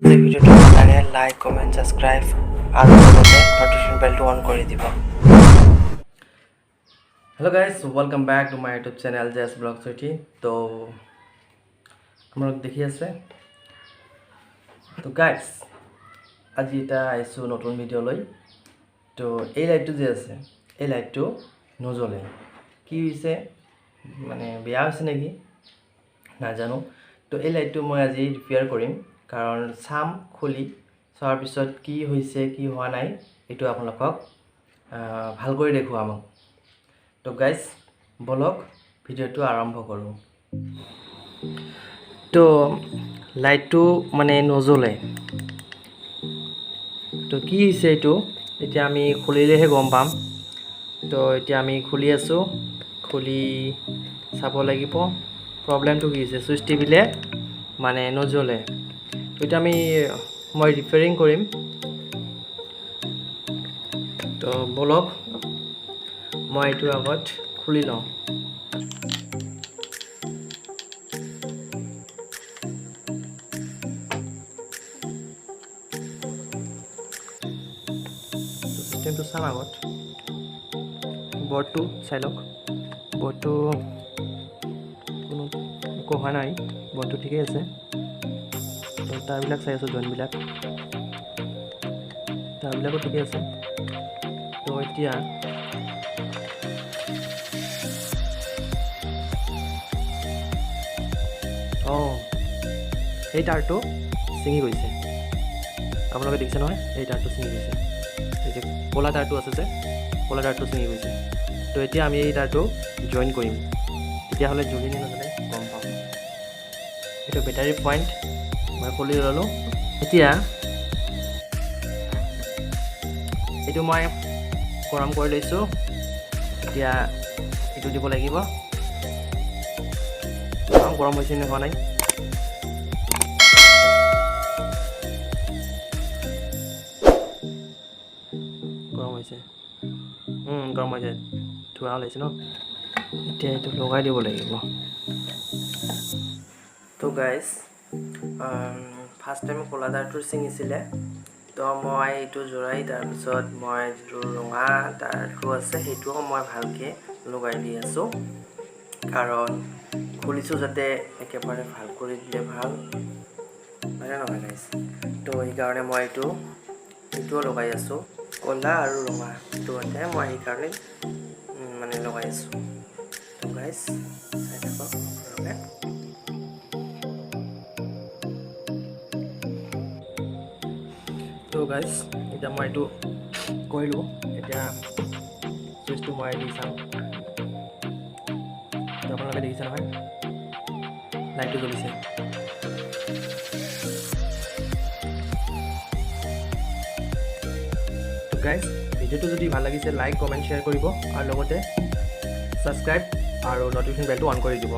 যদি ভিডিঅ'টো ভাল লাগে, লাইক, কমেণ্ট, ছাবস্ক্ৰাইব আৰু লগতে নটিফিকেশ্যন বেলটো অন কৰি দিব। Hello guys, welcome back to my YouTube channel J S blog চৈঠি। তো আপোনালোক দেখি আছে। তো গাইজ, আজি এটা আহিছোঁ নতুন ভিডিঅ' লৈ। তো এই লাইটটো যে আছে, এই লাইটটো নজ্বলে। কি হৈছে, মানে বেয়া হৈছে নেকি নাজানো। তো এই লাইটটো মই আজি ৰিপেয়াৰ কৰিম, কাৰণ চাম, খুলি চোৱাৰ পিছত কি হৈছে কি হোৱা নাই, এইটো আপোনালোকক ভাল কৰি দেখুৱাম। তো গাইজ, ব'লক ভিডিঅ'টো আৰম্ভ কৰোঁ। তো লাইটটো মানে নজ্বলে। তো কি হৈছে এইটো এতিয়া আমি খুলিলেহে গম পাম। তো এতিয়া আমি খুলি আছোঁ, খুলি চাব লাগিব প্ৰব্লেমটো কি হৈছে। চুইচ টিপিলে মানে নজ্বলে। তো এতিয়া মই ৰিপেয়াৰিং কৰিম। তো ব'লক, মই এইটো আগত খুলি লওঁ। চিষ্টেমটো চাম আগত। বৰ্ডটো চাই লওক। বৰ্ডটো কোনো একো হোৱা নাই, বৰ্ডটো ঠিকেই আছে। তো তাৰবিলাক চাই আছোঁ, জইনবিলাক, তাৰবিলাকো ঠিকেই আছে। তো এতিয়া অঁ, এই তাৰটো ছিঙি গৈছে। আপোনালোকে দেখিছে নহয়, এই তাৰটো ছিঙি গৈছে। এই যে ক'লা তাৰটো আছে যে, ক'লা তাৰটো ছিঙি গৈছে। তো এতিয়া আমি এই তাৰটো জইন কৰিম, তেতিয়াহ'লে জ্বলি নে নজ্বলে গম পাম। এইটো বেটাৰী পইণ্ট মই খুলি ল'লোঁ। এতিয়া এইটো মই গৰম কৰি লৈছোঁ। এতিয়া এইটো দিব লাগিব। চাওঁ গৰম হৈছে নে হোৱা নাই। গৰম হৈছে, গৰম হৈছে, ধোঁৱা ওলাইছে ন। এতিয়া এইটো লগাই দিব লাগিব। তো গাইজ, ফাৰ্ষ্ট টাইম ক'লা তাৰটো ছিঙিছিলে। তো মই এইটো জোৰাই, তাৰপিছত মই যিটো ৰঙা তাৰটো আছে সেইটোও মই ভালকৈ লগাই দি আছোঁ, কাৰণ খুলিছোঁ যাতে একেবাৰে ভাল কৰি দিলে ভাল, হয়নে নহয় গাইজ? তো সেইকাৰণে মই এইটোও লগাই আছোঁ, ক'লা আৰু ৰঙা দুয়োটাই মই সেইকাৰণে মানে লগাই আছোঁ। তো গাইজ, চাই থাকক আপোনালোকে। তো গাইজ, এতিয়া মই এইটো কৰিলোঁ। এতিয়া চুইচটো মই দি চাম। তো আপোনালোকে দেখিছে নহয়, লাইটটো জ্বলিছে। তো গাইজ, ভিডিঅ'টো যদি ভাল লাগিছে, লাইক, কমেণ্ট, শ্বেয়াৰ কৰিব আৰু লগতে ছাবস্ক্ৰাইব আৰু নটিফিকেশ্যন বেলটো অন কৰি দিব।